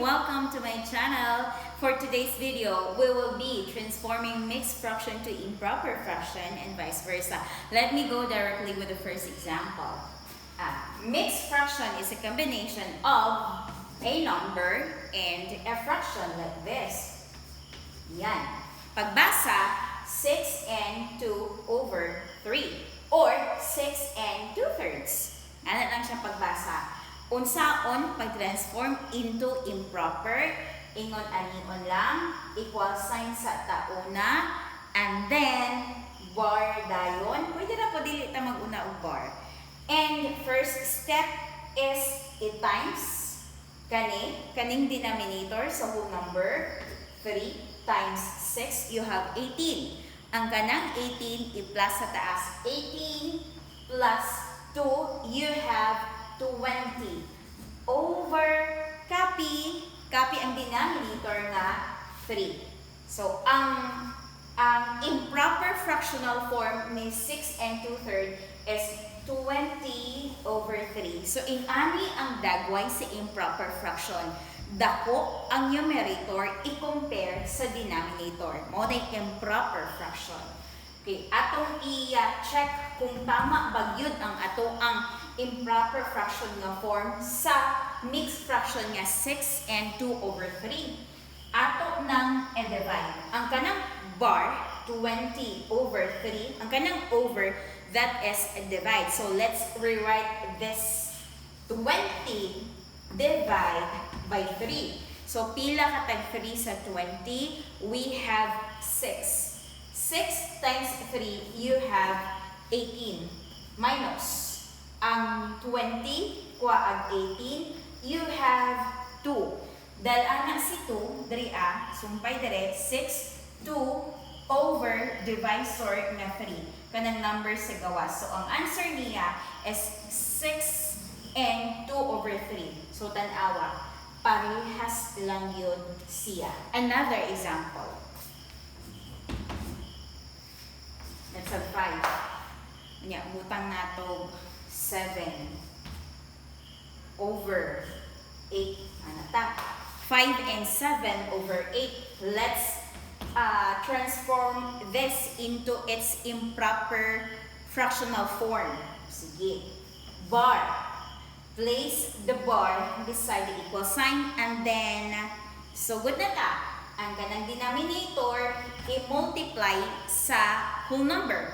Welcome to my channel. For today's video, we will be transforming mixed fraction to improper fraction and vice versa. Let me go directly with the first example. Mixed fraction is a combination of a number and a fraction like this. Yan. Pagbasa, 6 and 2 over 3 or 6 and 2 thirds. Ano lang siya pagbasa. Unsaon pag-transform into improper, ingon anion lang, equal sign sa tauna, and then bar dayon. Pwede ra po dili ta mag-una og bar. And first step is it times kani, kaning denominator sa whole number, 3 times 6, you have 18. Ang kanang 18, i-plus sa taas. 18 plus 2, you have 20. Over, copy, copy ang denominator nga 3. So, ang improper fractional form ni 6 and 2/3 is 20 over 3. So, ingani ang dagway sa improper fraction. Dako ang numerator i-compare sa denominator. Mao na yung improper fraction. Okay, atong i-check kung tama ba gyud ang ato ang improper fraction nga form sa mixed fraction nga 6 and 2 over 3. Ato nang i-divide. Ang kanang bar, 20 over 3, ang kanang over, that is a divide. So let's rewrite this 20 divide by 3. So pila katag 3 sa 20? We have 6. 6 times 3, you have 18. Minus ang 20, kuha ang 18, you have 2. Dal-a na si 2, diri a, sumpay dire, 6, 2 over divisor nga 3. Kanang number sa gawas. So, ang answer niya is 6 and 2 over 3. So, tanawa, parehas lang yun siya. Another example. Let's have 5. Nya, butang nato 7 over 8. Ano ta? 5 and 7 over 8. Let's transform this into its improper fractional form. Sige. Bar. Place the bar beside the equal sign and then sugod na ta. Ang kanang denominator i-multiply sa whole number.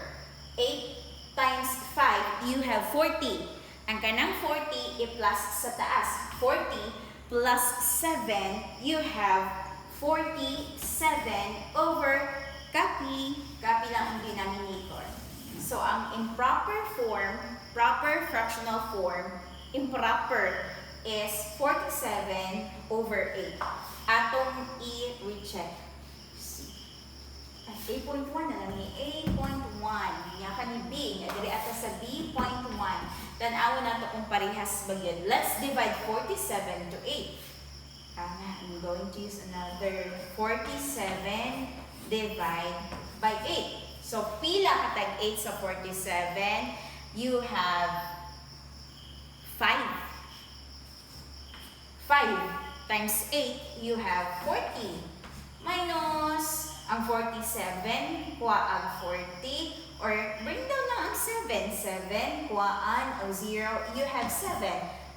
8 times 5, you have 40. Ang kanang 40 i-plus sa taas. 40 plus 7, you have 47 over copy. Copy lang ang denominator. So, ang improper form, proper fractional form, improper is 47 over 8. Atong i-recheck. See. Ay, 8.1 na lang ni 8.1. Nya ka ni B. Nya diri ata sa B.1. Tan-awon nato kung parehas ba yun. Let's divide 47 to 8. Ah, I'm going to use another 47 divide by 8. So, pila katag 8 sa 47? You have 5. 5 times 8, you have 40. Minus ang 47, kuha ang 40. Or bring down na ang 7. 7, kuhaan o 0, you have 7.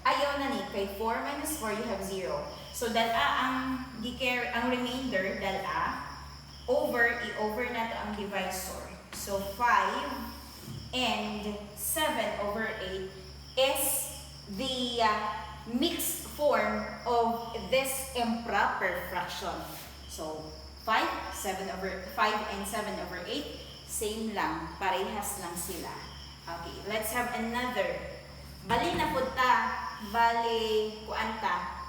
Ayaw na ni, kay 4 minus 4, you have 0. So, dala ang, gi-carry, ang remainder, dala, over, i-over na to ang divisor. So, 5 and 7 over 8 is the mixed form of this improper fraction. So, 5, 7 over 5 and 7 over 8, same lang, parehas lang sila. Okay, let's have another. Bali na pud ta, bali kuan ta.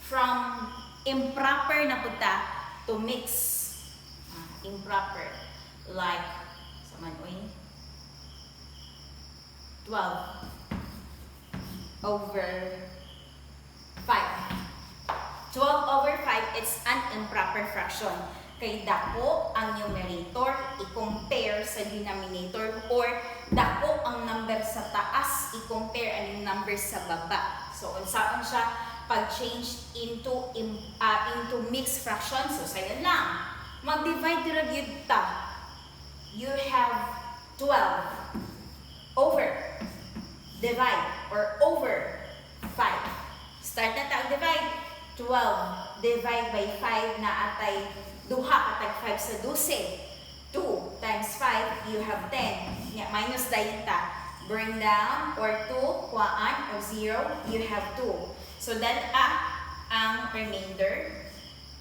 From improper na pud ta to mix. Improper. Like, sa man oy, 12 over 5. 12 over 5, it's an improper fraction. Kay dako ang numerator i-compare sa denominator or dako ang number sa taas i-compare ang number sa baba. So, unsaon siya? pag-change into mixed fraction. So sayon lang. Mag-divide ra gyud ta. You have 12 over divide or over 5. Start na ta ang divide. 12 divide by 5 naa tay duha ka tag 5 sa 12. 2 times 5, you have 10. Nya, minus dayon ta. Bring down or 2, kuhaan o 0, you have 2. So that ang remainder,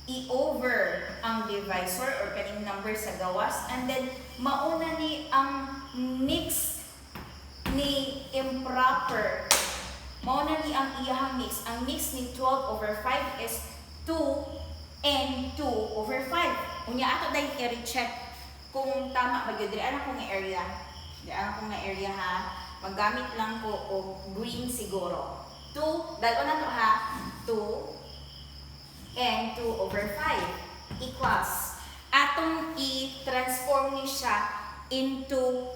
i-over ang divisor or kaning number sa gawas, and then mauna ni ang mix ni improper. Mauna ni ang iyahang mix. Ang mix ni 12 over 5 is 2 and 2 over 5. Unya ato dahil i-recheck kung tama ba gyud. Diri ana ko nga area. Diri ana ko nga area ha. Maggamit lang ko og green siguro. 2, dalo na to ha. 2 and 2 over 5 equals. Atong i-transform ni siya into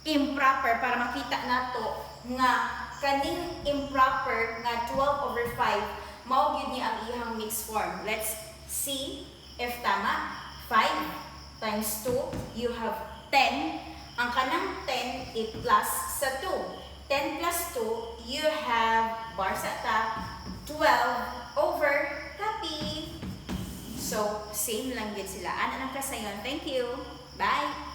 improper para makita nato nga kaning improper nga 12 over 5 mao gyud ni ang iyang mixed form. Let's see if tama. 5 times 2, you have 10. Ang kanang 10 i-plus sa 2. 10 plus 2, you have, bar sa ta, 12 over copy. So, same lang gyud sila. Ana lang kasayon. Thank you. Bye!